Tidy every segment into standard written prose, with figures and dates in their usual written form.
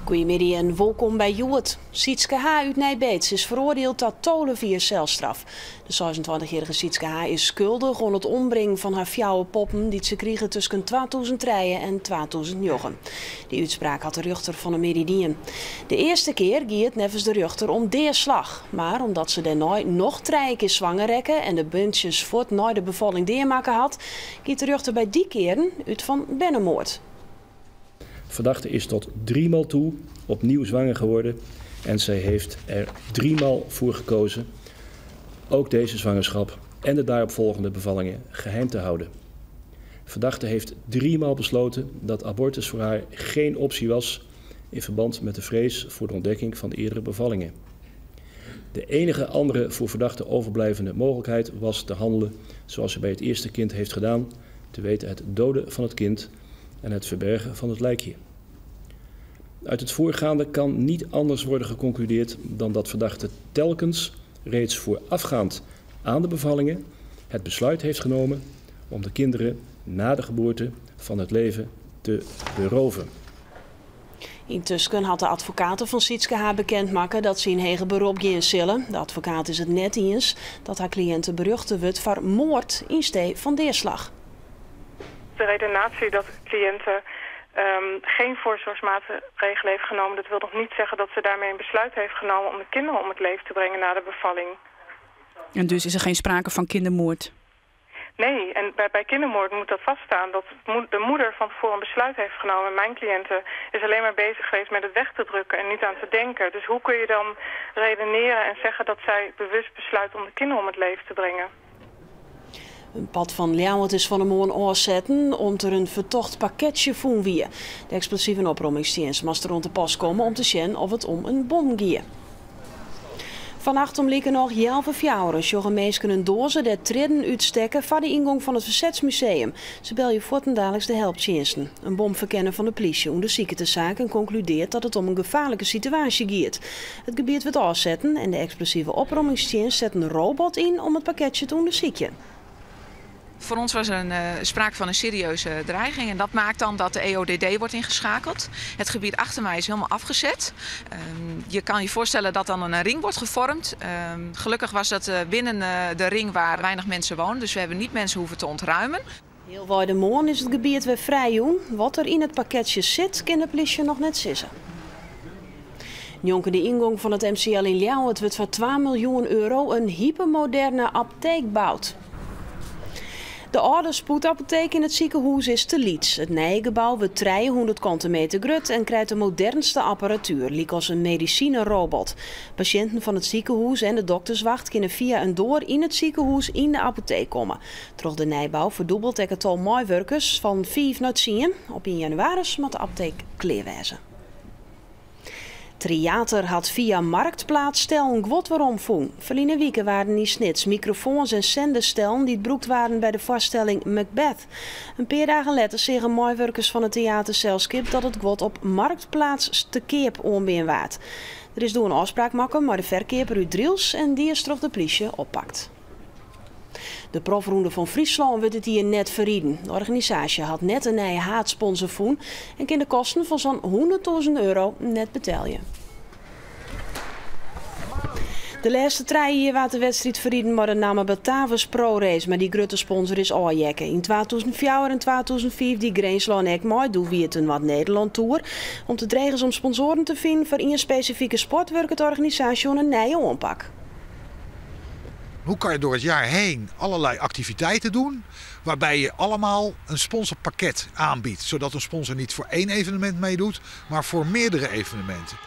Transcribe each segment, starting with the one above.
Goeiemiddei en wolkom by Hjoed. Sietske H. út Nij Beets is feroardield ta 12 jier selstraf. De 26-jierrige Sietske H. is skuldich oan it ombringen fan har fjouwer poppen dy't se krige tusken 2003 en 2009. Dy útspraak hat de rjochter fan 'e middei dien. De earste kear gie it neffens de rjochter om deaslach, mar omdat se dêrnei noch trije kear swanger rekke en de berntsjes fuort nei de befalling deamakke hat, giet de rjochter by dy kearen út fan bernemoard. Verdachte is tot driemaal toe opnieuw zwanger geworden en zij heeft er driemaal voor gekozen ook deze zwangerschap en de daaropvolgende bevallingen geheim te houden. Verdachte heeft driemaal besloten dat abortus voor haar geen optie was in verband met de vrees voor de ontdekking van eerdere bevallingen. De enige andere voor verdachte overblijvende mogelijkheid was te handelen zoals ze bij het eerste kind heeft gedaan, te weten het doden van het kind en het verbergen van het lijkje. Uit het voorgaande kan niet anders worden geconcludeerd dan dat verdachte telkens reeds voorafgaand aan de bevallingen het besluit heeft genomen om de kinderen na de geboorte van het leven te beroven. Yntusken hat de advokate fan Sietske H. bekend makke dat se yn heger berop gean sille. De advokaat is it net iens dat har kliïnte berjochte wurdt foar moard yn stee fan deaslach. De redenatie dat cliënte geen voorzorgsmaatregelen heeft genomen, dat wil nog niet zeggen dat ze daarmee een besluit heeft genomen om de kinderen om het leven te brengen na de bevalling. En dus is er geen sprake van kindermoord? Nee, en bij kindermoord moet dat vaststaan dat de moeder van tevoren een besluit heeft genomen. Mijn cliënte is alleen maar bezig geweest met het weg te drukken en niet aan te denken. Dus hoe kun je dan redeneren en zeggen dat zij bewust besluit om de kinderen om het leven te brengen? In part fan Ljouwert is fan 'e moarn ôfsetten om't der in fertocht pakketsje fûn wie. De eksplosiven oprommingstsjinst moast der oan te pas komme om te sjen oft it om in bom gie. Fannacht om likernôch healwei fjouweren sjogge minsken in doaze dêr't triedden útstekke foar de yngong fan it Fersetsmuseum. Se belje fuortendaliks de helptsjinsten. In bomferkenner fan de plysje ûndersiket de saak en konkludearret dat it om in gefaarlike situaasje giet. It gebiet wurdt ôfsetten en de eksplosive oprommingstsjinst set in robot yn om it pakketsje te ûndersykjen. Voor ons was er sprake van een serieuze dreiging en dat maakt dan dat de EODD wordt ingeschakeld. Het gebied achter mij is helemaal afgezet. Je kan je voorstellen dat dan een ring wordt gevormd. Gelukkig was dat binnen de ring waar weinig mensen wonen, dus we hebben niet mensen hoeven te ontruimen. Healwei de moarn is it gebiet wer frijjûn. Wat der yn it pakketsje sit, kin de plysje noch net sizze. Njonken de yngong fan it MCL yn Ljouwert wurdt foar 2 miljoen euro in hypermoderne apteek boud. De âlde spoedapoteek yn it sikehûs is te lyts. It nije gebou wurdt 300 kante meter grut en krijt de modernste apparatuer, lykas in medisinerobot. Pasjinten fan it sikehûs en de dokterswacht kinne fia in doar yn it sikehûs yn de apoteek komme. Troch de nijbou ferdûbelt ek it tal meiwurkers fan 5 nei 10. Op 1 jannewaris moat de apoteek klear wêze. Tryater hat fia Marktplaats stellen guod weromfûn. Ferline wike waarden yn Snits mikrofoans en senders stellen dy't brûkt waarden by de foarstelling Macbeth. In pear dagen letter seagen meiwurkers fan it teaterselskip dat it guod op Marktplaats te keap oanbean waard. Der is doe in ôfspraak makke mei de ferkeaper út Drylts en dy is troch de plysje oppakt. De profrûnde fan Fryslân wurdt dit jier net ferriden. De organisaasje hat net in nije haadsponsor fûn en kin de kosten fan sa'n 100.000 euro net betelje. De lêste trije jier waard de wedstriid ferriden mei de namme Batavus Pro Race, mar dy grutte sponsor is ôfheakke. Yn 2004 en 2005 die Grinslân ek mei, doe wie it in Noard-Nederlân Tour. Om't it dreech is om sponsoaren te finen foar ien spesifike sport, wurket de organisaasje oan in nije oanpak. Hoe kan je door het jaar heen allerlei activiteiten doen waarbij je allemaal een sponsorpakket aanbiedt, zodat een sponsor niet voor één evenement meedoet, maar voor meerdere evenementen.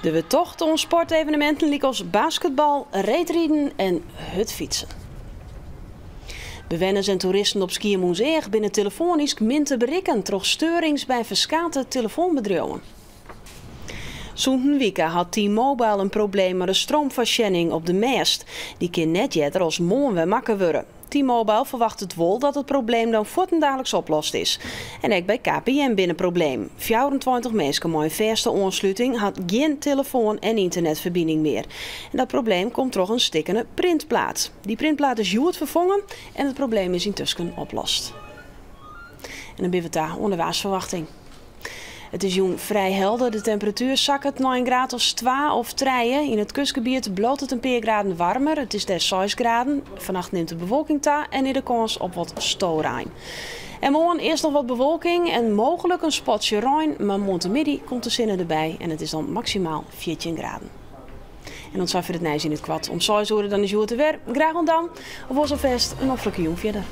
Der wurdt tocht oan sporteveneminten lykas basketbal, reedriden en hurdfytsen. Bewenners en toeristen op Skiermûntseach binne telefoanysk min te berikken troch steurings by ferskate telefoanbedriuwen. Sûnt in wike hat T-Mobile in probleem mei de stroomfoarsjenning op de mêst. Dy kin net earder as moarn wer makke wurde. T-Mobile ferwachtet wol dat it probleem dan fuortendaliks oplost is. En ek by KPN binne problemen. 24 minsken mei in fêste oansluting hat gjin telefoan- en ynternetferbining mear. En dat probleem komt troch in stikkene printplaat. Dy printplaat is hjoed ferfongen en it probleem is yntusken oplost. En dan binne we ta oan de waarsferwachting. It is jûn frij helder, de temperatuer sakket nei in graad as twa of trije. Yn it kustgebiet bliuwt it in pear graden warmer, it is dêr seis graden. Fannacht nimt de bewolking ta en is der kâns op wat storein. En moarn earst noch wat bewolking en mooglik in spatsje rein, mar moarntemiddei komt de sinne derby en it is dan maksimaal 14 graden. En oant safier it nijs yn it koart. Om seis oere dan is Hjoed der wer. Graach oant dan. Of oars alfêst in noflike jûn fierder.